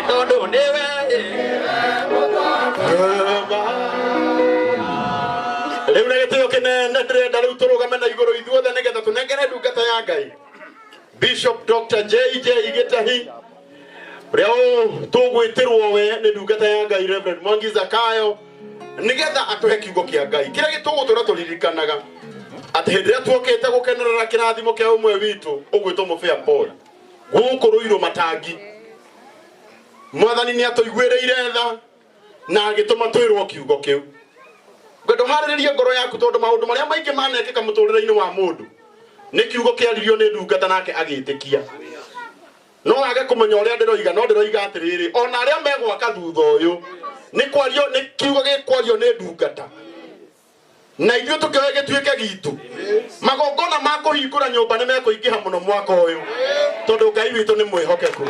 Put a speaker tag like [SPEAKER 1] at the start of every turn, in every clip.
[SPEAKER 1] Tondũ nĩwe
[SPEAKER 2] Rĩu na gĩtĩo kĩnene ndĩrenda rĩu tũrũgame na igũrũ ithuothe nĩgetha tũnengere ndungata ya Ngai Bishop Dr. JJ Gĩtahi ũrĩa tũgwĩtĩrwo we nĩ ndungata ya Ngai Reverend Mwangi Zakayo nĩgetha atũhe kiugo kĩa Ngai kĩrĩa gĩtũgũtũra tũririkanaga atĩ hĩndĩ ĩrĩa tuokĩte gũkenerera kĩrathimo kĩa ũmwe witũ ũgwĩtwo mũbĩa Paul gũkũ Rũirũ Matangi. Mwathani nĩ atũiguĩrĩire tha na agĩtũma twĩrwo kiugo kĩu. Ngwenda ũharĩrĩrie ngoro yaku tondũ maũndũ marĩa maingĩ manekĩka mũtũrĩre-inĩ wa mũndũ nĩ kiugo kĩaririo nĩ ndungata nake agĩtĩkia. No age kũmenya ũrĩa ndĩroiga, no ndĩroiga atĩrĩrĩ, ona arĩa megwaka thutha ũyũ nĩ kwario, nĩ kiugo gĩkwario nĩ ndungata, na ithuĩ tũkĩoe gĩtuĩke gitũ. Magongona ma kũhingũra nyũmba nĩ mekũingĩha mũno mwaka ũyũ tondũ Ngai witũ nĩ mwĩhokeku.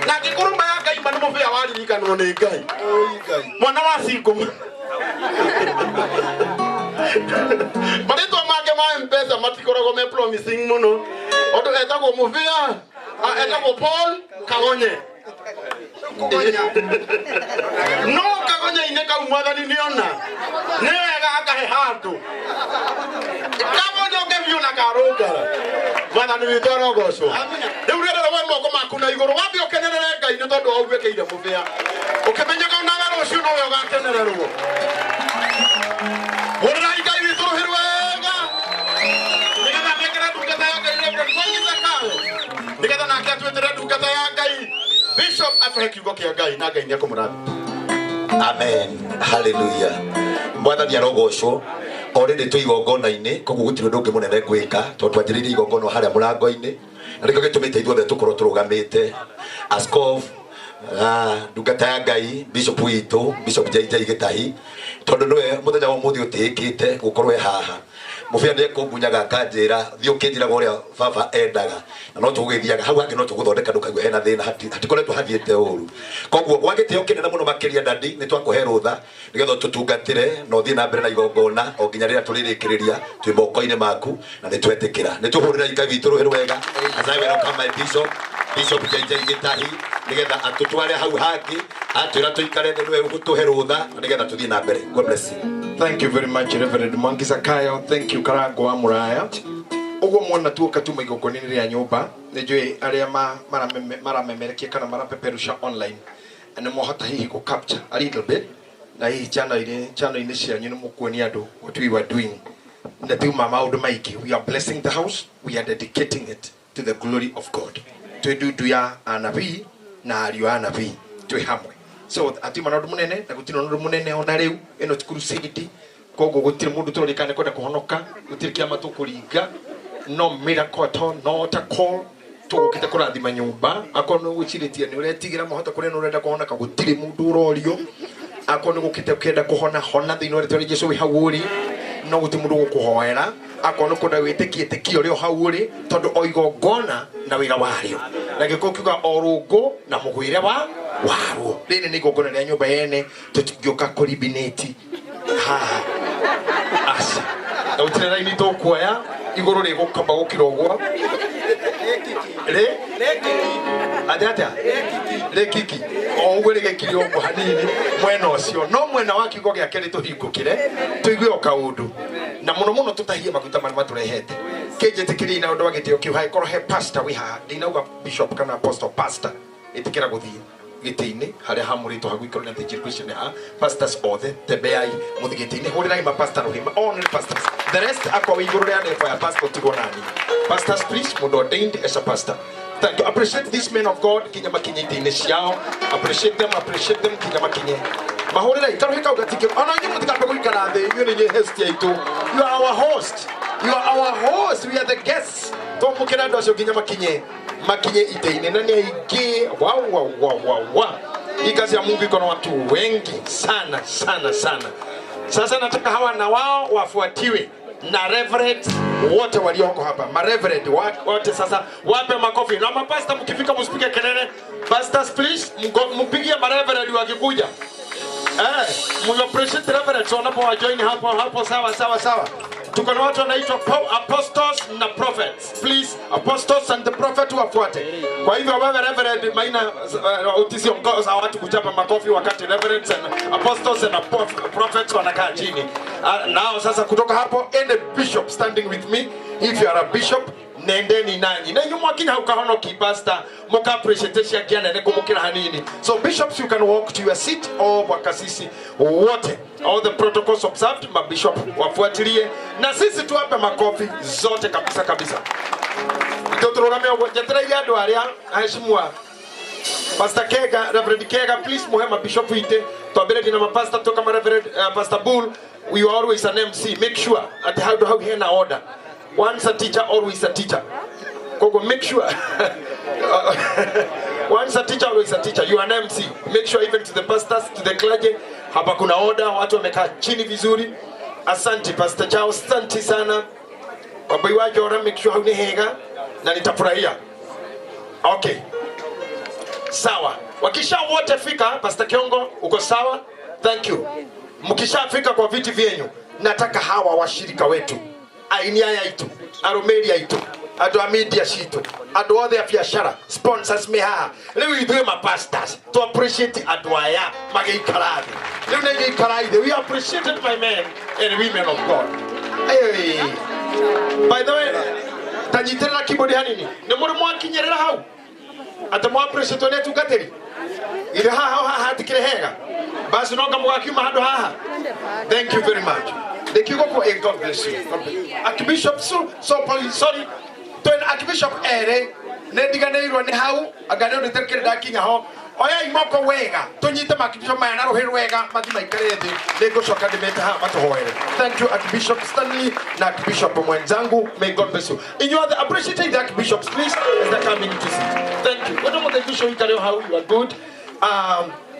[SPEAKER 2] Na angĩkorwo ma ya Ngai ma nĩ mũbĩa waririkanwo nĩ Ngai, mwana wa cingũma marĩtwa make ma M-Pesa matikoragwo me promising mũno, ũndũ etagwo mũbĩa, etagwo Paul Kagonye. No kagonye-inĩ kau mwathani nĩona nĩ wega akahe handũ kagonyoke biũ na karũngara. Mwathani witũ arogocwo. Rĩu rĩrĩa we moko maku na igũrũ wambe ũkenerere Ngai nĩ tondũ wa ũguo ekĩire mũbĩa, ũkĩmenyaga onawe rũciũ nowe ũgakenererwo. Hũrĩrai Ngai witũ rũhĩ rwega nĩgetha anengere ndungata ya Ngai Reverend Mwangi Zakayo, nĩgetha nake atuĩtĩre ndungata ya Ngai Bishop atũhe kiugo kĩa Ngai, na Ngai nĩekũmũrathima.
[SPEAKER 3] Amen. Hallelujah. Mwathani arogocwo. O rĩrĩ twĩ igongona-inĩ, koguo gũtirĩ ũndũ ũngĩ mũnene ngwĩka tondũ twanjĩrĩirie igongona harĩa mũrango-inĩ, na nĩkĩo gĩtũmĩte ithuothe tũkorwo tũrũgamĩte. Askofu, ndungata ya Ngai, Bishop witũ, Bishop JJ Gĩtahi, tondũ nĩwe mũthenya wa ũmũthĩ ũtĩĩkĩte gũkorwo e haha. Mũbĩa nĩ ekũngunyaga akanjĩra, thiĩ ũkĩnjĩraga ũrĩa baba endaga, na no tũgũgĩthiaga hau hangĩ, no tũgũthondeka ndũkaigua hena thĩna, hatikoretwo hathiĩte ũru. Koguo gwa gĩtĩo kĩnene mũno makĩria, dadi, nĩ twakũhe rũtha nĩgetha ũtũtungatĩre na ũthiĩ na mbere na igongona o nginya rĩrĩa tũrĩrĩkĩrĩria. Twĩ moko-inĩ maku na nĩ twetĩkĩra. Nĩ tũhũrĩra Ngai witũ rũhĩ rwega. As I welcome my bishop, Bishop JJ Gĩtahi, nĩgetha atũtware hau hangĩ, atwĩra tũikare thĩ, nĩwe ũgũtũhe rũtha na nĩgetha tũthiĩ na mbere. God bless you.
[SPEAKER 4] Thank you very much, Reverend Mwangi Zakayo. Thank you, Karango wa Muraya. Ũguo mwona tuoka tuma igongona-inĩ rĩa nyũmba, nĩ njũĩ arĩa maramemerekia kana marapeperusha online nĩ mwahota hihi kũ capture a little bit, na hihi channel-inĩ cianyu nĩ mũkuonia andũ what we were doing. Na tiuma maũndũ maingĩ. We are blessing the house, we are dedicating it to the glory of God. Twĩ ndundu ya anabii na ariũ a anabii twĩ hamwe. So atiuma na ũndũ mũnene na gũtirĩ na ũndũ mũnene ona rĩu, ĩno ti crusade, koguo gũtirĩ mũndũ tũrorĩkana nĩ kwenda kũhonoka, gũtirĩ kĩama tũkũringa, no miracle at all, no altar call. Tũgũkĩte kũrathima nyũmba, akorwo nĩ ũgwĩcirĩtie nĩ ũretigĩra mwahota kũrĩa nĩ ũrenda kũhonoka, gũtirĩ mũndũ ũrorio. Akorwo nĩ gũkĩte ũkĩenda kũhona, hona thĩinĩ wa rĩtwa rĩa Jesũ wĩ hau ũrĩ, no gũtirĩ mũndũ ũgũkũhoera. Akorwo nĩ kwenda wĩtĩkie, ĩtĩkia ũrĩ o hau ũrĩ, tondũ o igongona na wĩra warĩo, na gĩkũyũ kiuga o rũngũ na mũgwĩre wa waruo. Rĩrĩ nĩ igongona rĩa nyũmba yene, tũtingĩũka kũribinĩti haha, aca, na gũtirĩ raini tũkuoya igũrũ rĩgũkamba gũkira ũguo rĩ atĩ atĩa rĩkiki o ũguo rĩgĩkire ũguo hanini mwena ũcio, no mwena wa kiugo gĩake rĩ tũhingũkĩre tũigue o kaũndũ, na mũno mũno tũtahie maguta marĩa matũrehete. Kĩnjĩtĩkĩrie na ũndũ wa gĩtĩo kĩu, hangĩkorwo he pastor wĩ haha, ndinauga bishop kana apostle, pastor, ĩtĩkĩra gũthiĩ gĩtĩ-inĩ harĩa hamũrĩtwo ha gũikarwo nĩ athĩnjĩri Kristo nĩ ha pastors othe, tembeai mũthiĩ gĩtĩ-inĩ, hũrĩrai mapastor rũhĩ, only pastors, the rest akorwo wĩ igũrũ rĩa level ya pastor tigwo nani. Pastors please, mũndũ ordained as a pastor. Thank you. Appreciate these men of God kinya makinye itĩ-inĩ ciao. Appreciate them, appreciate them kinya makinye. Mahũrĩrai karuhĩ kau gatikĩ. Ona inyuĩ mũtikambe gũikara thĩ, inyuĩ nĩ inyuĩ host aitũ. You are our host. You are our host. We are the guests. Twamũkĩra andũ acio nginya makinye itĩ-inĩ, na nĩ aingĩ. Wow, wow, wow, wow, wow. Hii kazi ya Mungu iko na watu wengi sana sana sana. Sasa nataka hawa na wao wafuatiwe na reverend wote walioko hapa, ma reverend wote sasa wape makofi. Na mapasta mkifika msipige kelele. Pastors please, mpigie ma reverend wakikuja. Appreciate reverend wanapo wa join hapo hapo, sawa sawa sawa. Tuko na watu wanaitwa apostles na prophets. Please, apostles and the prophet wafuate. Kwa hivyo wewe Reverend Maina, utisiongoza watu kuchapa makofi wakati reverends and apostles and prophets wanakaa chini. Nao sasa kutoka hapo, any bishop standing with me, if you are a bishop, nendeni nanyi na inyuĩ mwakinya hau kahonoki pastor muka appreciate ciakia nene kumukira hanini. So bishops, you can walk to your seat, all wakasisi wote, all the protocols observed, mabishop wafuatilie na sisi tuwape makofi zote kabisa kabisa. Tuturugame uguo njetereire andu aria aheshimwa Pastor Kega, Reverend Kega, please muhe mabishop ite twambĩrĩrie na mapastor tu kama Reverend Pastor Bull. We are always an MC, make sure at how hau hena order. Once a teacher, always a teacher. Kogo, make sure. Once a teacher, always a teacher. You are an MC. Make sure even to the pastors, to the clergy, hapa kuna order, watu wamekaa chini vizuri. Asante Pastor Charles, asante sana. Waboi wa Jora, make sure hauni hega na nitafurahia. Okay. Sawa. Wakisha wote fika, Pastor Kiongo, uko sawa? Thank you. Mkishafika kwa viti vyenyu, nataka hawa washirika wetu, aini aya itu, arumĩri aitũ, andũ a media citũ, andũ othe a biacara, sponsors me haha. Rĩu ithuĩ ma pastors to appreciate andũ aya magĩikara thĩ. Rĩu nĩ igĩikara thĩ. We appreciated my men and women of God. Hey. By the way, ta nyitĩrĩra keyboard hanini. Nĩ mũrĩ mwakinyĩrĩra hau? Atĩ mwa appreciate nĩ atungatĩri? Githĩ haha haha hatikĩrĩ hega? Basi no ngamũgakiuma handũ haha. Thank you very much. Ndĩkiuga kwa God bless you. God bless you. Archbishop so so sorry. Twina Archbishop ere nĩ ndiganĩirwo nĩ hau anga nĩ ũndũ itakĩrĩ ndakinya ho. Oyai moko wega tũnyite Archbishop maya na rũhĩ rwega mathi maikare thĩ, nĩngũcoka ndĩmete haha matũhoere. Thank you Archbishop Stanley na Archbishop mwenzangu, may God bless you. Inyuothe appreciate the archbishops please as they're coming to sit. Thank you. Wendo mũthenya ũcio ũikare o hau, you are good.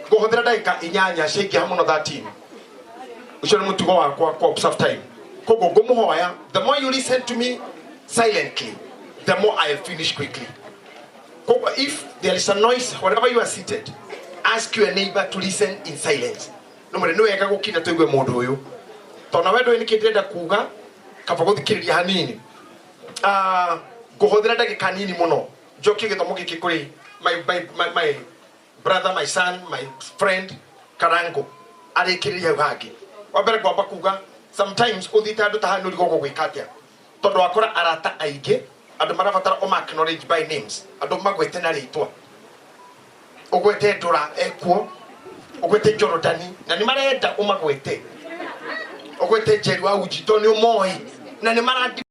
[SPEAKER 4] Ngũhũthĩra ndagĩka 8 ciaingĩha mũno 13. Ũcio nĩ mũtugo wakwa kwa observe time. Koguo ngũmũhoya, the more you listen to me silently, the more I'll finish quickly. Koguo if there is a noise wherever you are seated, ask your neighbor to listen in silence. No mwĩre nĩ wega gũkinya tũigue mũndũ ũyũ, tondũ na we ndũĩ nĩkĩ ndĩrenda kuga, kaba gũthikĩrĩria hanini. Ngũhũthĩra ndagĩka nini mũno njokie gĩthomo gĩkĩ kũrĩ my brother, my son, my friend Karango, arĩkĩrĩria hau hangĩ. Wa mbere ngwamba kuga sometimes ũthiĩte handũ ta haha nĩ ũrigagwo gwĩka atĩa, tondũ wakora arata aingĩ andũ marabatara ũma acknowledge by names, andũ magwete na rĩtwa, ũgwete Ndũra ekuo, ũgwete Jorodani na nĩ marenda ũmagwete, ũgwete Njeri wa Uji tondũ nĩ ũmoĩ na nĩ marandi